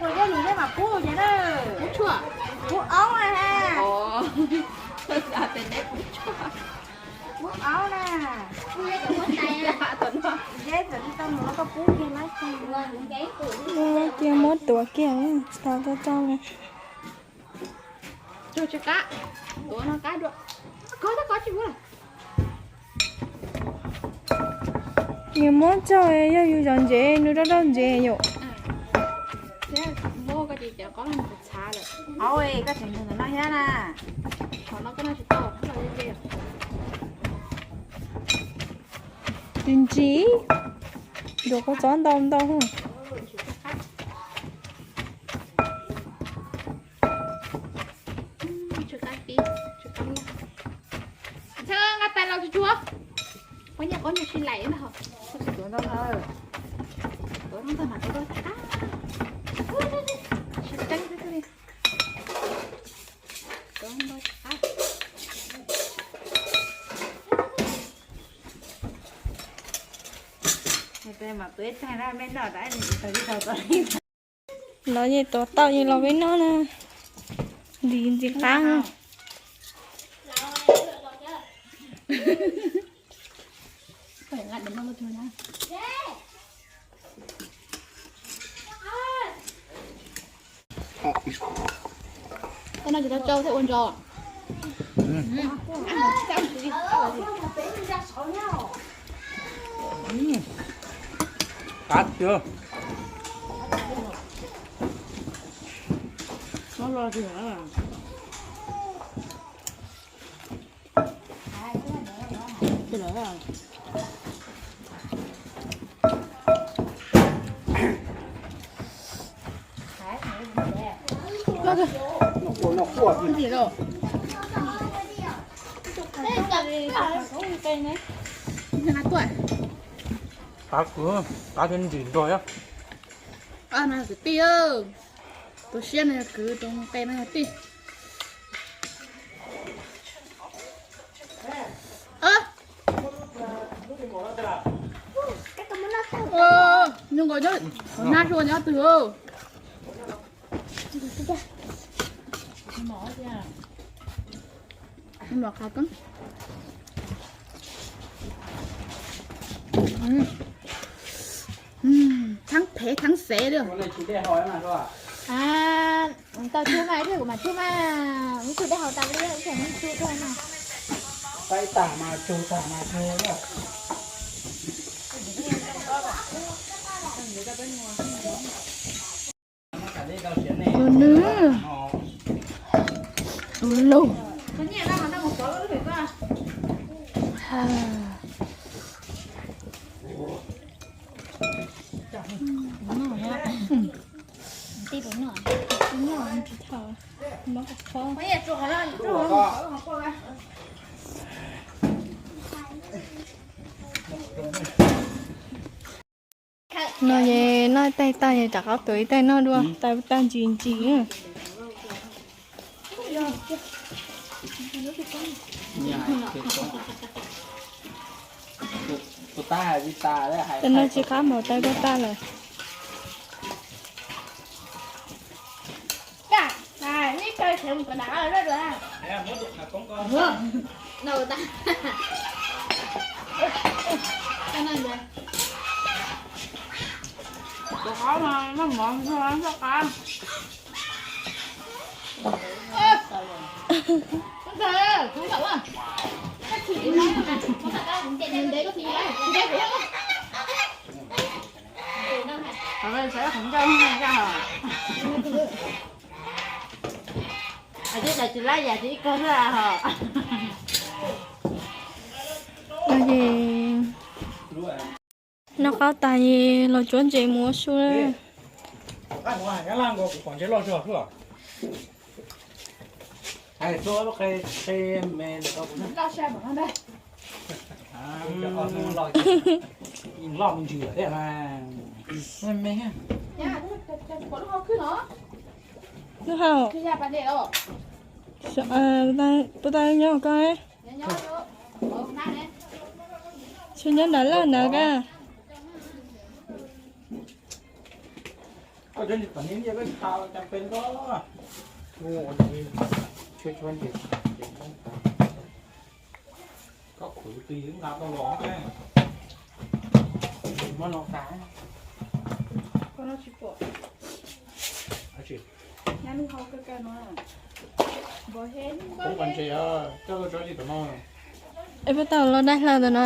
kuv yog nws nej mam pub ces na. Pub tshuaj? Pub aub na ha. Pub aub na. Yeb txawm li tau mus no koj pub kiag na. Cia muab tuav kiag, tsis tau tau tso li. Tsis qab, tuav no qab dua. Kov, kov tsis muab. Nws muab tsaug yog yus zov ntsev nws rau rau ntsev yom. Muab koj ces cov qab no txhav lawm. Au, koj tseem ntawm no thiab na. Qhov no koj noj tsis tau. Ntsis ntsis, nruam kua txob ntau ntau. Nqa tais los tsuag tsuag. Qhov nyuag qhov nyuag sib laim na ho. Tuav ntau ntau mas tuav rau tag qab. Sib teeb xwb li. Tuav ntau tag qab. Los yeej tuav tau yeej los peb noj na. Ntxim ntxim qab. Koj no ces tau tsau thiab ua ntsos. Qab tiag. Qab kwv, qab thiab ntsim nrog thiab. Kwv tij, tus siab no yog kwv, tus qe no yog tij. Zoo nkaus nyob hauv nab sua nyob twg. Thab phem thab xev li. Tau tshuaj mas, ib pliag kuv mam tshuaj mas, ib tug dej haus tas li, ib pliag mam tshuaj rau no. Pab ib tag mas tsug tag mas tsug. Tus nws, tus lug. No es noj ib tais tag es rov qab tuav ib tais noj dua, tais tag ntsis ntsis. Tais no tsis qab npaum tais ko tag lawm. Noj qaub tas es los tsuav ntses mus ua su. Lub hau, puas tau nyob koj? Tsis nyob nram laj ntawd ka. Es puas tau los dai hlaws ntawm no?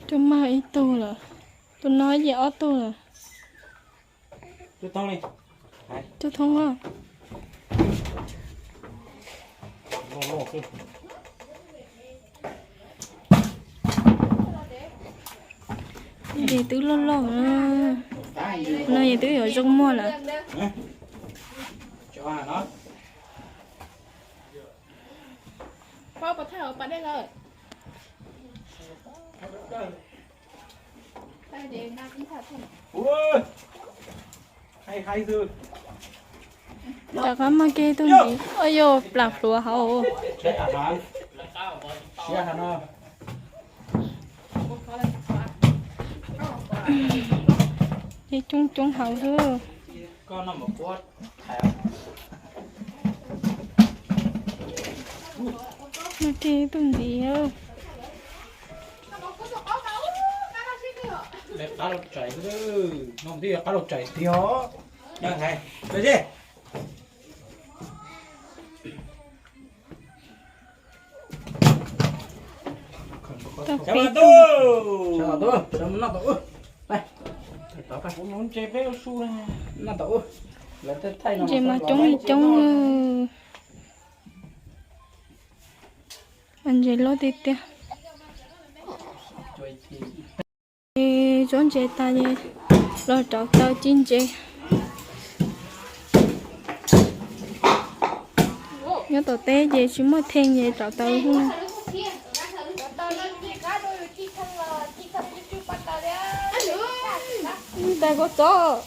Twb mag ib tug lawm, tus no ces ob tug lawm. Tub thoob. Ces twb loj loj na, no ces twb yuav zoo muag lawm. Rov qab mag kiag tug ntxiv, ua yog plam hluav hauv. Ces coob coob hauv xwb. Mag kiag tug ntxiv. Qab los tsaim, no twb yog qab los tsaim tiag. Tau peb tug. Ntses mas coob li coob. Ntses loj tiag tiag. Ces tsuav ntses tas ces los rauv taws ci ntses. Nyob tom teb ces tsis muaj theej ces rauv taws. Tais kua txob.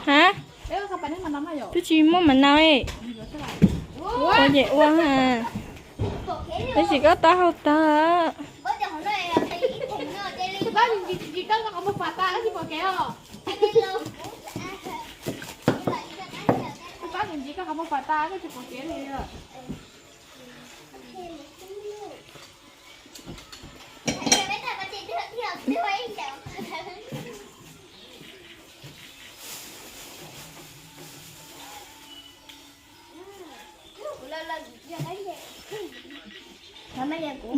Ha? Twb tsis muaj mam nau. Ua ces ua ha. Tab sis koj taub hau tag. Tab sis koj taub hau tag.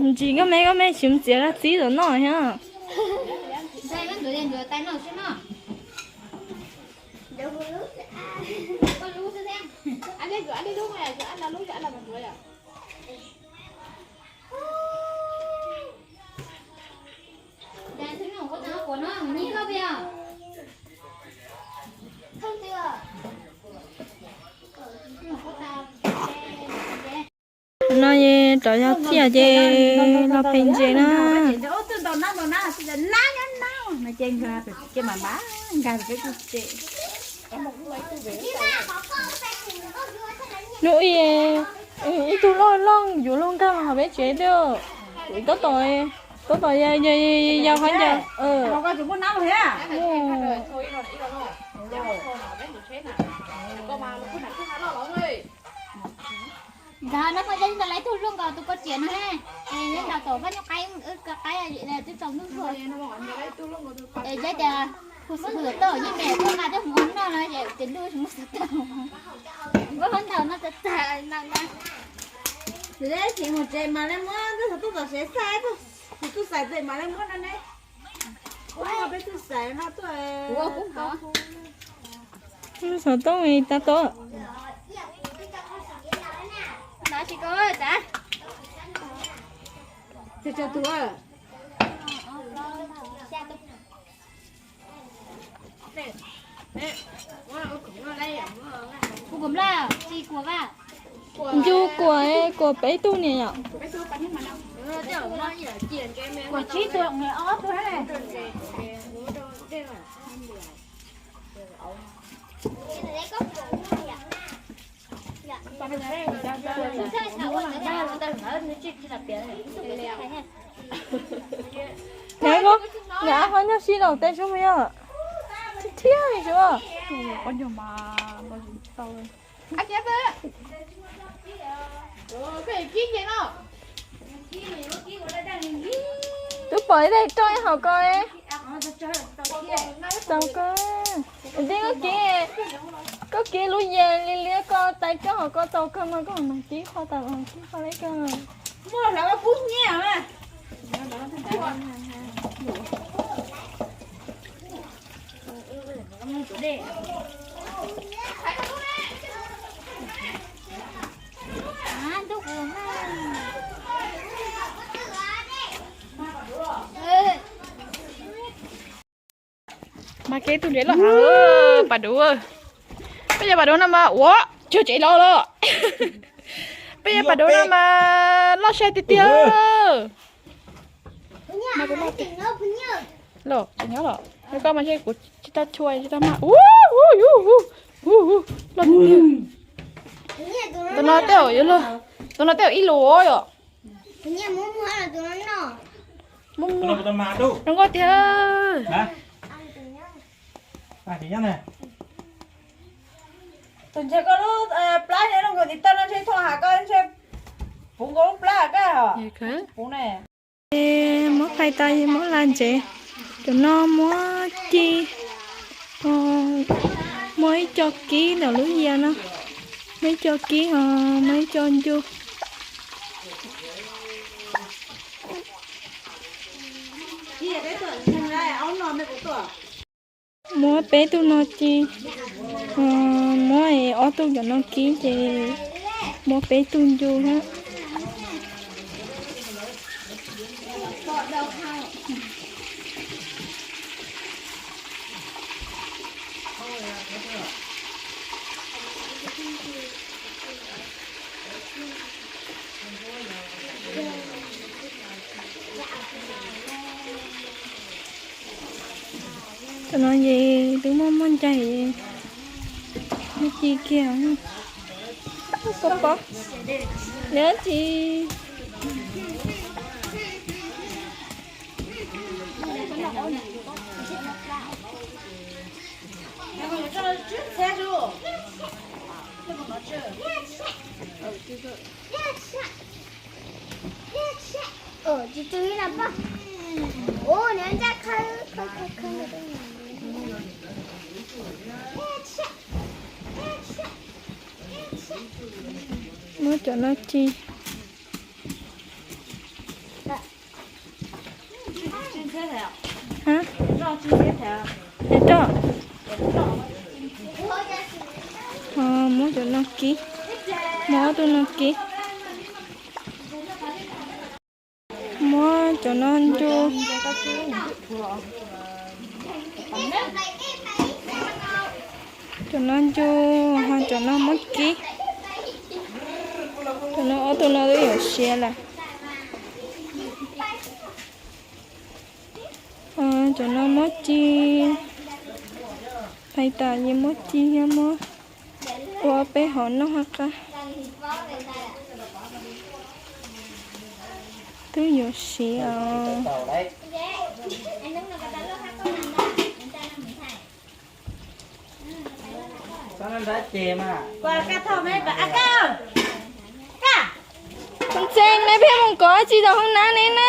Ntsis koj me koj me xyov txiav txib tom noj thiab. No es rov yog txiaj ces los pem ntses na. Hnub ib, ib tug loj loj yuav luag nkag los hauv peb tsev twb, tab tom, tab tom yau qhov ncauj. Nkag no poj Jab ntawd lawv ib tug luaj nkaus tus koj txiam no he. Es ntaus tom vaj nyuj qaib, qaib twb tsaus ntuj zuag. Es Jab tias, kuv xav tau yeej me tuaj nqa tej hmoov noj no ces tias ntuj tsis muaj xav tau. Npaj ho ntaus no tag tag no na. Tsis mus tsev mas le muab ntuj xov tooj tom sev xaij, tsis tub xaiv tsev mas le muab no ne. Ua peb tub xaiv no tuaj. Xov tooj tas to. Ncu kuam, kuam peb tug niam yom. Nyob koj, nyob ab qhov nyob si los tej sub yog thiab li sub. Twb pom ib daim roj ib hauv ko. Tau kawg. Tij koj kiv, koj kiv lub yias li liab ko tais roj hauv ko tau kawg mas koj mam kib qho tas kib qho li kawg. Muaj hlawv kub nyiab. Mas kev tug nrhiav loj hav, pas dua. Peb yog pas dua no mas ua cuag tsev los los. Peb yog pas dua no mas loj sai tiag tiag. Los tseem nyob los, koj mas kuv tsis tau chua tsis tau mas. Loj tiag tiag. Tus no tej zaum yuav luag, tus no tej zaum ib lus yom. Muaj muaj zoo nkauj tiag. Tus ntshe koj lub plab nyob rau nkaus tiv tauj no ntshe thoj has koj ntshe puv nkaus lub plab koj. Muab qhais tas muab la ntsev. Cov no muab ci, muab ib co kib ntawm lub yias no, muab ib co kib ho muab ib co ncu. Muab peb tug no ci, muab ob tug cov no kib ces muab peb tug ncu na. Cov no ces twb muaj muaj ncaig, muaj ci kiag. Pov pob, lawv tsis Muab cov no ci. Roj. Muab cov no kib. Muab ob tug no kib. Muab cov no ncu. Cov no ncu, ho cov no muab kib. Cov no ob tug no twb yuav siav lawm. Cov no muab ci. Hais tas yeej muab ci thiab muab ua peb hom noj hab qab. Twb yuav siav os. Ntxeev, neb pheej mus kov tsi rau hauv nab ne na.